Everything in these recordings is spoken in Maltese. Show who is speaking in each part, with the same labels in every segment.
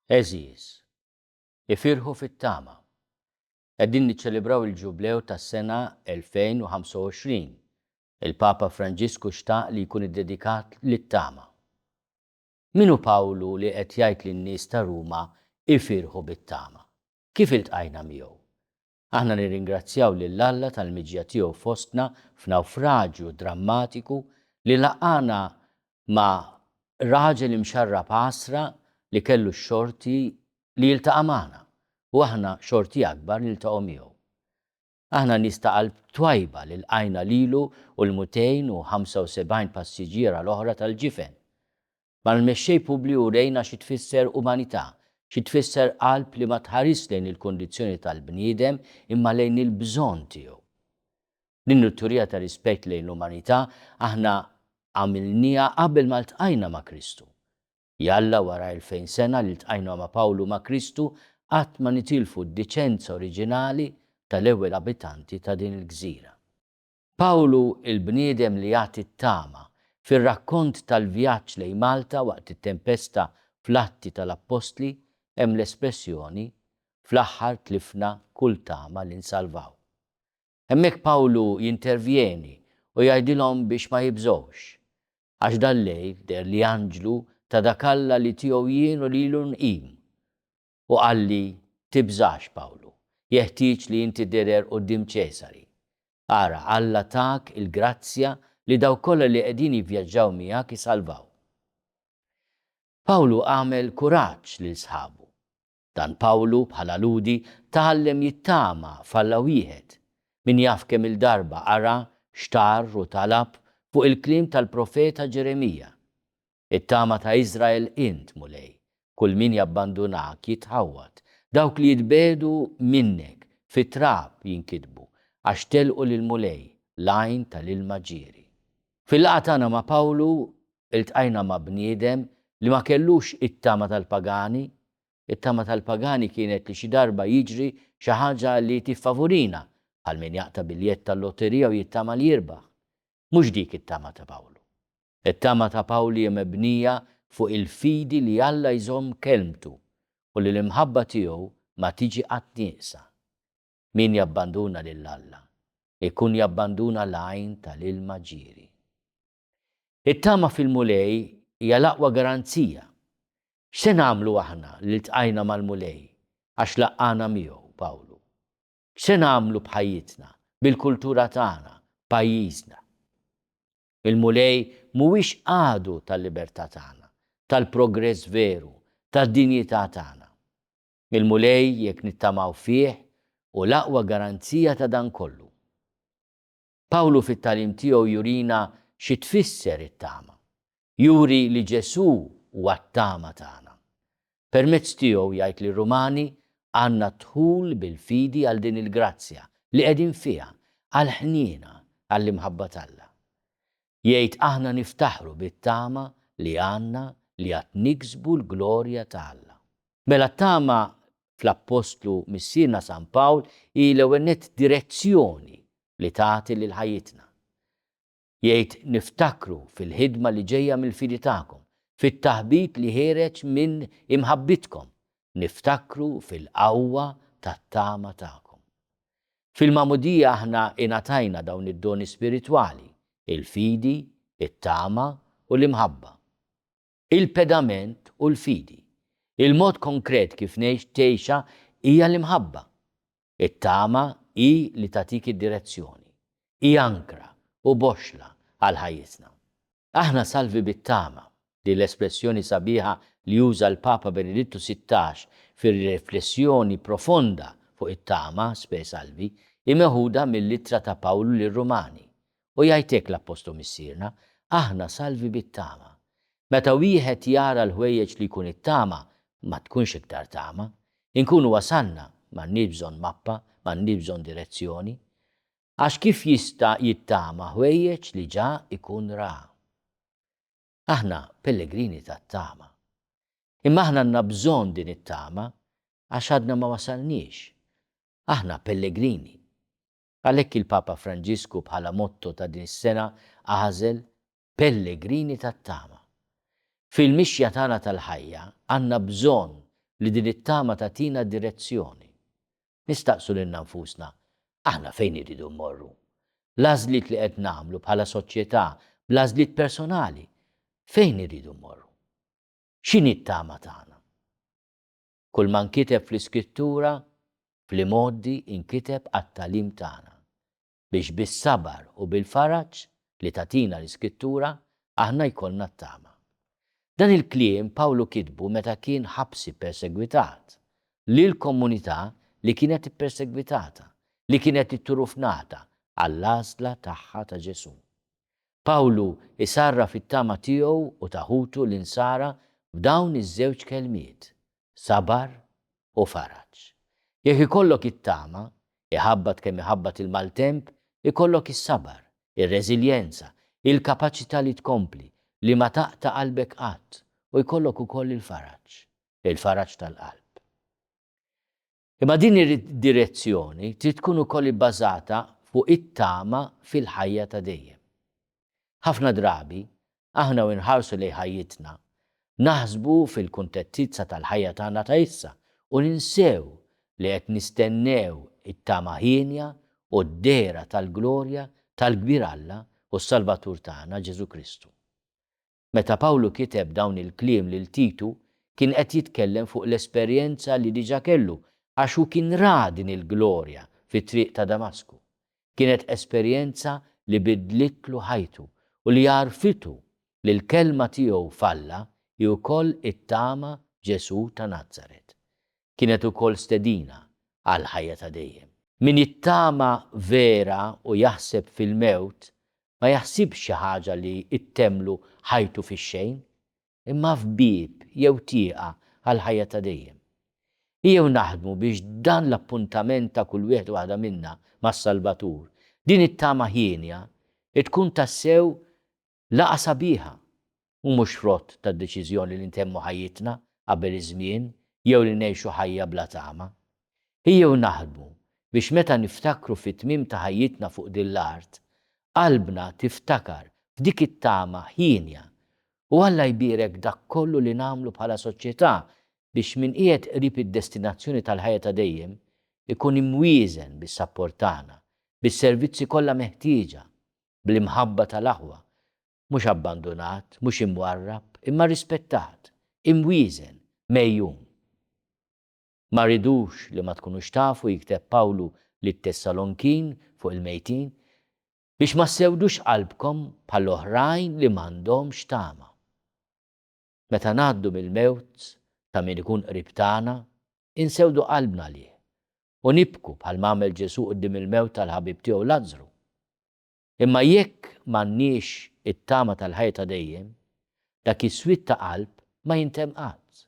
Speaker 1: Għeżież, ifirħu fit-tama. Qegħdin niċċelebraw il-Ġublew tas-sena 2025. Il-Papa Franġisku xtaq li jkun iddedikat lit-tama. Min hu Pawlu li qed jgħid lin-nies ta' Ruma ifirħu bit-tama? Kif iltqajna miegħu? Aħna nirringrazzjaw lil Alla tal-miġja tiegħu fostna f'nawfraġju drammatiku li laqqagħna ma' raġel imxarrab għasra li kellu x-xorti li jiltaqa' magħna u aħna xorti akbar niltaqgħu miegħu. Aħna nies ta' qalb twajba li lqajna lilu u l-275 passiġġiera l-oħra tal-ġifen. Mal-mexxej Publiju urejna xi tfisser umanità, xi tfisser qalb li ma tħarisx lejn il-kundizzjoni tal-bniedem imma lejn il-bżonn tiegħu. Din it-turija ta' rispett lejn l-umanità aħna għamilnieha qabel ma ltqajna ma' Kristu. Jalla wara 2000 sena li ltqajna ma' Pawlu u ma' Kristu qatt ma nitilfu d-diċenza oriġinali tal-ewwel abitanti ta' din il-gżira. Pawlu il-bniedem li jagħti t-tama, fir-rakkont tal-vjaġġ lejn Malta waqt it-tempesta fl-Atti tal-Appostli hemm l-espressjoni fl-aħħar tlifna kull tama li nsalvaw. Hemmhekk Pawlu jintervjeni u jgħidilhom biex ma jibżgħux, għax dal-lejl deherli anġlu ta' dak Alla li tiegħu jien u lilu nqim, U qalli, Tibżax, Pawlu, jeħtieġ li inti tidher quddiem Ċesari. Ara, Alla tak il-grazzja li dawk kollha li qegħdin jivvjaġġaw miegħek isalvaw. Pawlu għamel kuraġġ lil sħabu. Dan Pawlu, bħala Lhudi, tgħallem jittama f'Alla wieħed. Min jaf kemm-il darba qara, xtarr u talab fuq il-kliem tal-profeta Ġeremija. It-tama ta' Iżrael int, Mulej, kull min jabbandunak jitħawwad, dawk li jitbiegħdu minnek fit-trab jinkitbu, għax telqu lill-Mulej, l-għajn tal-ilma ġieri. Fil-laqgħa tagħna ma' Pawlu ltqajna ma' bniedem li ma kellux it-tama tal-pagani. It-tama tal-pagani kienet li xi darba jiġri xi ħaġa li tiffavurina, bħal min jaqta' biljett tal-lotterija u jittama li jirbaħ. Mhux dik it-tama ta' Pawlu. It-tama ta' Pawlu hija mebnija fuq il-fidi li Alla jżomm kelmtu u li l-imħabba tiegħu ma tiġi qatt nieqsa. Min jabbanduna lil Alla, ikun jabbanduna l-għajn tal-ilma ġieri. It-tama fil-Mulej hija l-aqwa garanzija. X'se nagħmlu aħna li ltqajna mal-Mulej għax laqqagħna miegħu, Pawlu? X'se nagħmlu b'ħajjitna, bil-kultura tagħna, b'pajjiżna? Il-Mulej mhuwiex għadu tal-libertà tagħna, tal-progress veru, tad-dinjità tagħna. Il-Mulej, jekk nittamaw fih, hu l-aqwa garanzija ta' dan kollu. Pawlu fit-tagħlim tiegħu jurina xi tfisser it-tama. Juri li Ġesù huwa t-tama tagħna. Permezz tiegħu, jgħid lir-Rumani, għandna d-dħul bil-fidi għal din il-grazzja li qegħdin fiha, għall-ħniena, għall-imħabba t'Alla. Jgħid aħna niftaħru bit-tama li għandna li għad niksbu l-glorja ta' Alla. Mela t-tama fl-Appostlu Missierna San Pawl hi l-ewwel nett direzzjoni li tagħti lil ħajjitna. Jgħid niftakru fil-ħidma li ġejja mill-fidi tagħkom, fit-taħbit li ħiereġ minn imħabbitkom, niftakru fil-qawwa tat-tama tagħkom. Fil-magħmudija aħna ingħatajna dawn id-doni spiritwali, il-fidi, it-tama u l-imħabba. Il-pedament hu l-fidi. Il-mod konkret kif ngħix tgħixha hija l-imħabba. It-tama hi li tagħtik id-direzzjoni. Hi ankra u boxxla għal ħajjitna. Aħna salvi bit-tama, din l-espressjoni sabiħa li uża l-Papa Benedittu 16 fir-riflessjoni profonda fuq it-tama, Spe Salvi, hi meħuda mill-ittra ta' Pawlu lir-Rumani. U jgħid hekk l-Appostlu Missierna, Aħna salvi bit-tama. Meta wieħed jara l-ħwejjeġ li jkun ittama, ma tkunx iktar tama. Inkunu wasalna, m'għandniex bżonn mappa, m'għandniex bżonn direzzjoni. Għax kif jista' jittama ħwejjeġ li ġa jkun ra? Aħna pellegrini tat-tama. Imma aħna għandna bżonn din it-tama għax għadna ma wasalniex. Aħna pellegrini. Għalhekk il-Papa Franġisku bħala motto ta' din is-sena għażel Pellegrini tat-tama. Fil-mixja tagħna tal-ħajja għandna bżonn. li din it-tama tagħtina direzzjoni. Nistaqsu lilna nfusna, aħna fejn irridu mmorru? L-għażliet li qed nagħmlu bħala soċjetà, bl-għażliet personali, fejn irridu mmorru? X'inhi t-tama tagħna? Kull ma nkiteb fl-Iskrittura, fl-imgħoddi inkiteb għat-tagħlim tagħna, biex bis-sabar u bil-faraġ li tagħtina l-Iskrittura aħna jkollna t-tama. Dan il-kliem Pawlu kitbu meta kien ħabsi ppersegwitat, lil komunità li kienet ippersegwitata, li kienet itturufnata għall-għażla tagħha ta' Ġesù. Pawlu jsarraf it-tama tiegħu u ta' ħutu l-Insara f'dawn iż-żewġ kelmiet, sabar u faraġ. Jekk ikollok it-tama, iħabbat kemm iħabbat il-maltemp, ikollok is-sabar, ir-reżiljenza, il-kapaċità li tkompli, li ma taqta' qalbek qatt, u jkollok ukoll il-faraġ, il-faraġ tal-qalb. Imma din id-direzzjoni trid tkun ukoll ibbażata fuq it-tama fil-ħajja ta' dejjem. Ħafna drabi, aħna u nħarsu lejn ħajjitna, naħsbu fil-kuntettizza tal-ħajja tagħna ta' issa u ninsew li qed nistennew it-tama hienja u d-dehra tal-glorja tal-kbir Alla u s-Salvatur tagħna Ġesù Kristu. Meta Pawlu kiteb dawn il-kliem lil Titu, kien qed jitkellem fuq l-esperjenza li diġà kellu għax hu kien ra din il-glorja fit-triq ta' Damasku. Kienet esperjenza li bidlitlu ħajtu u li għarrfitu li l-kelma tiegħu f'Alla hi wkoll it-tama f'Ġesù ta' Nazaret. Kienet ukoll stedina għall-ħajja ta' dejjem. Min jittama vera u jaħseb fil-mewt ma jaħsibx xi ħaġa li ttemmlu ħajtu fix-xejn, imma f'bieb jew tieqa għall-ħajja ta' dejjem. Ejjew naħdmu biex dan l-appuntament ta' kull wieħed u waħda minna mas-Salvatur, din it-tama hienja, tkun tassew Laqgħa sabiħa, u mhux frott tad-deċiżjoni li ntemmu ħajjitna qabel iż-żmien jew li ngħixu ħajja bla tama. Ejjew naħdmu biex meta niftakru fit-tmiem ta' ħajjitna fuq din l-art, qalbna tiftakar f'dik it-tama hienja u Alla jbierek dak kollu li nagħmlu bħala soċjetà biex min qiegħed qrib id-destinazzjoni tal-ħajja ta' dejjem ikun imwieżen bis-sapport tagħna, bis-servizzi kollha meħtieġa, bl-imħabba tal-aħwa, mhux abbandunat, mhux imwarrab, imma rispettat, imwieżen, megħjun. Ma rridux li ma tkunux tafu, jikteb Pawlu lit-Tessalonkin fuq il-mejtin, biex ma ssewdux qalbkom bħall-oħrajn li m'għandhomx tama. Meta ngħaddu mill-mewt ta' min ikun qrib tagħna, insewdu qalbna għalih u nibku bħalma għamel Ġesù quddiem il-mewt tal-ħabib tiegħu Lazzru. Imma jekk m'għandniex it-tama tal-ħajja ta' dejjem, dak is-swied ta' qalb ma jintemm qatt.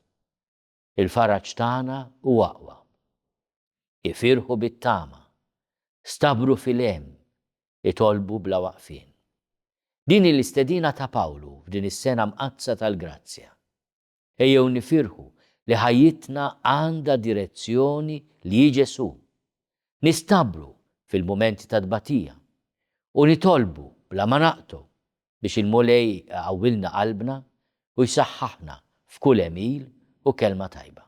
Speaker 1: Il-faraġ tagħna hu aqwa. Ifirħu bit-tama. Stabru fil-hemm, itolbu bla waqfien. Din hi l-istedina ta' Pawlu f'din is-sena mqaddsa tal-grazzja. Ejjew nifirħu li ħajjitna għandha direzzjoni li hi Ġesù. Nistabru fil-mumenti ta' tbatija u nitolbu bla ma naqtgħu biex il-Mulej iqawwilna qalbna u jsaħħaħna f'kull għemil u kelma tajba.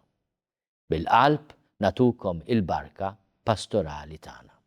Speaker 1: Bil-qalb nagħtukom il-barka pastorali tagħna.